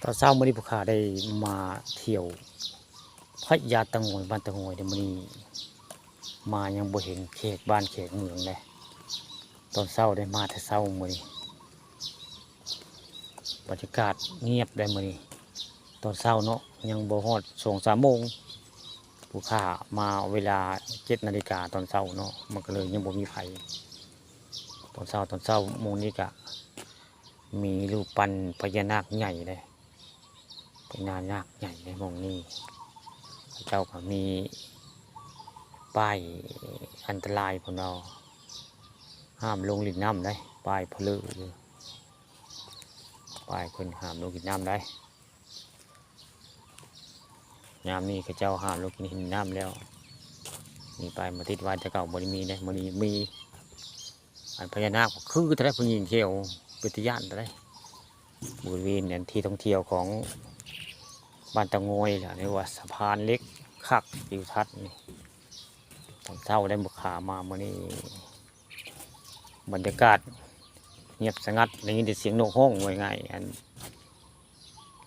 ຕອນເຊົ້າມື້ນີ້ ພວກຂ້າໄດ້ມາທ່ຽວພະຍາຕະງອຍ ບ້ານຕະງອຍເດ້. ມື້ນີ້ມາຍັງບໍ່ເຫັນແຂກບ້ານແຂກເມືອງເດ້. ຕອນເຊົ້າໄດ້ມາແຕ່ເຊົ້າມື້ນີ້ ບັນຍາກາດງຽບໄດ໋ມື້ນີ້. ຕອນເຊົ້າເນາະ ຍັງບໍ່ຮອດສອງສາມໂມງ ພວກຂ້າມາເວລາເຈັດນາລິກາຕອນເຊົ້າເນາະ ມັນກໍເລີຍຍັງບໍ່ມີໃຜ. ຕອນເຊົ້າ ຕອນເຊົ້າໂມງນີ້ກະມີຮູບປັ້ນພະຍານາກໃຫຍ່ເດ້ ພະຍານາກໃຫຍ່ໃນໝ່ອງນີ້. ເຂົາເຈົ້າກໍມີປ້າຍອັນຕະລາຍພຸ້ນເນາະ ຫ້າມລົງຫຼິ້ນນ້ຳໄດ໋ ປ້າຍເພີເລີຢູ່ ປ້າຍເພິ່ນຫ້າມລົງຫຼິ້ນນ້ຳໄດ໋. ຍາມນີ້ເຂົາເຈົ້າຫ້າມລົງກິນ ຫຼິ້ນນ້ຳແລ້ວ ມີປ້າຍມາຕິດໄວ້ ແຕ່ເກົ່າບໍ່ໄດ້ມີເດ້. ມື້ນີ້ມີ ອັນພະຍານາກຄືເທົ່າໃດ ຜູ້ຍິງຂຽວ ເປັນຕາຢ້ານເທົ່າໃດ. ບໍລິເວນອັນທີ່ທ່ອງທ່ຽວຂອງບ້ານຕະງອຍລະ ເອີ້ນວ່າສະພານເຫຼັກຄັກ ທິວທັດນີ້. ຕອນເຊົ້າໄດ້ບຸກຂາມາມື້ນີ້ ບັນຍາກາດງຽບສະຫງັດ ໄດ້ຍິນແຕ່ສຽງນົກຮ້ອງ ວ່າງ່າຍ. ອັນ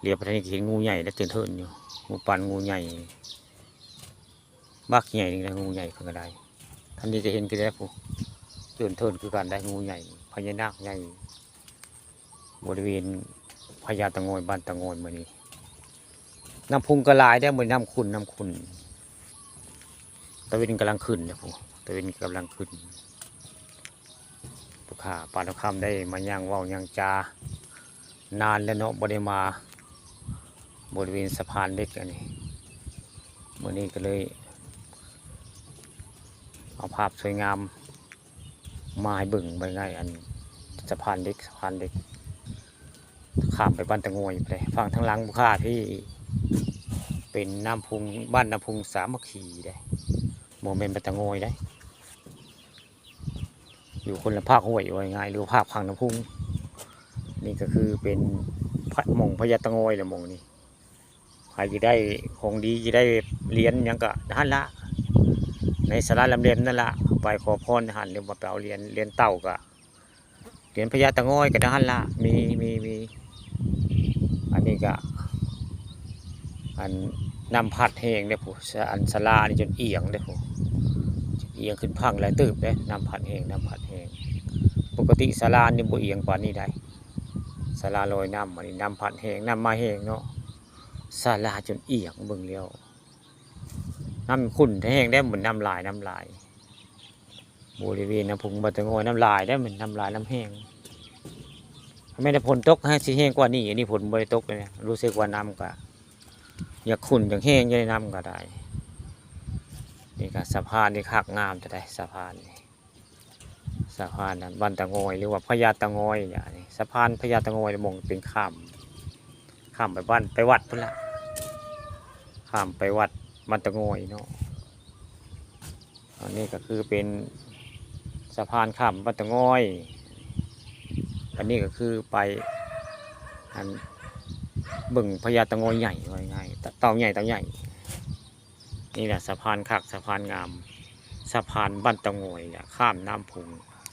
ຫຼຽວໄປທາງນີ້ກໍເຫັນງູໃຫຍ່ ແລະ ເຕີນເທີນຢູ່ ງູປັ້ນ ງູໃຫຍ່ ບັກໃຫຍ່ນີ້ນະ ງູໃຫຍ່ເພິ່ນກໍໄດ້. ທາງນີ້ກໍເຫັນຄືກັນ ຜູ້ເຕີນເທີນຄືກັນໄດ໋ ງູໃຫຍ່ ພະຍານາກໃຫຍ່ ບໍລິເວນພະຍາຕະງອຍ ບ້ານຕະງອຍ. ມື້ນີ້ນ້ຳພຸງກໍຫຼາຍເດ້ ມື້ນີ້ນ້ຳຂຸ່ນ ນ້ຳຂຸ່ນ ຕາເວັນກຳລັງຂຶ້ນເດ້ ຜູ້ຕາເວັນກຳລັງຂຶ້ນ. ຜູ້ຂ້າປານຄຳໄດ້ມາຍ່າງເວົ້າຍ່າງຈານານແລ້ວເນາະ ບໍ່ໄດ້ມາບໍລິເວນສະພານເຫຼັກອັນນີ້. ມື້ນີ້ກໍເລີຍເອົາພາບສວຍງາມມາໃຫ້ເບິ່ງ ເບິ່ງໃນອັນສະພານເຫຼັກ ສະພານເຫຼັກ ຂ້າມໄປບ້ານຕະງອຍໄປ. ຝັ່ງທາງຫຼັງຜູ້ຂ້າພີ້ເປັນນ້ຳພຸງ ບ້ານນ້ຳພຸງສາມັກຄີເດ້ ບໍ່ແມ່ນບ້ານຕະງອຍເດ້. ຢູ່ຄົນລະພາກຫ້ວຍ ວ່າງ່າຍ ຫຼືວ່າພາກຝັ່ງນ້ຳພຸງ. ນີ້ກໍຄືເປັນ ໝ່ອງພະຍາຕະງອຍແຫຼະ ໝ່ອງນີ້. ໃຜຊິໄດ້ຂອງດີ ຊິໄດ້ຫຼຽນຫຍັງກໍຫັ້ນລະ ໃນສາລາລຳແລມນັ້ນລະ ໄປຂໍພອນຫັ້ນ ຫຼືວ່າໄປເອົາຫຼຽນ ຫຼຽນເຕົ້າກໍ ຫຼຽນພະຍາຕະງອຍກໍຫັ້ນລະ ມີ ມີ ມີ. ອັນນີ້ກໍ ອັນ ນ້ຳພັດແຮງເດ້ ຜູ້ ສ- ອັນສາລານີ້ຈົນອຽງເດ້ ຜູ້ ອຽງຂຶ້ນພັງຫຼາຍເຕີບເດ້ ນ້ຳພັດແຮງ ນ້ຳພັດແຮງ. ປົກກະຕິສາລານີ້ບໍ່ອຽງປານນີ້ໃດ໋ ສາລາລອຍນ້ຳ. ອັນນີ້ນ້ຳພັດແຮງ ນ້ຳມາແຮງເນາະ ສາລາຈົນອຽງ ເບິ່ງແລ້ວ ນ້ຳຂຸ່ນແຮງເດ້ ມັນນ້ຳຫຼາຍ ນ້ຳຫຼາຍ. ບໍລິເວນນ້ຳພຸງບ້ານຕະງອຍ ນ້ຳຫຼາຍເດ້ ມັນນ້ຳຫຼາຍ ນ້ຳແຮງ. ຖ້າແມ່ນແຕ່ຝົນຕົກ ແຮງຊິແຮງກວ່ານີ້. ອັນນີ້ຝົນບໍ່ໄດ້ຕົກເລີຍ ຮູ້ສຶກວ່ານ້ຳກໍຢາກຂຸ່ນຢາກແຮງຢູ່ໃນ ນ້ຳກໍໄດ້. ນີ້ກໍສະພານນີ້ຄັກງາມເທົ່າໃດ ສະພານນີ້ ສະພານນັ້ນ ບ້ານຕະງອຍ ຫຼືວ່າພະຍາຕະງອຍນີ້ ສະພານພະຍາຕະງອຍ ໝ່ອງເປັນຂ້າມ ຂ້າມໄປບ້ານ ໄປວັດພຸ້ນລະ ຂ້າມໄປວັດບ້ານຕະງອຍເນາະ. ອັນນີ້ກໍຄືເປັນສະພານຂ້າມບ້ານຕະງອຍ. ອັນນີ້ກໍຄືໄປ ອັນ ເບິ່ງພະຍາຕະງອຍໃຫຍ່ ວ່າງ່າຍ ເຕົາໃຫຍ່ ເຕົາໃຫຍ່. ນີ້ແຫຼະ ສະພານຄັກ ສະພານງາມ ສະພານບ້ານຕະງອຍ ແລະ ຂ້າມນ້ຳພຸງ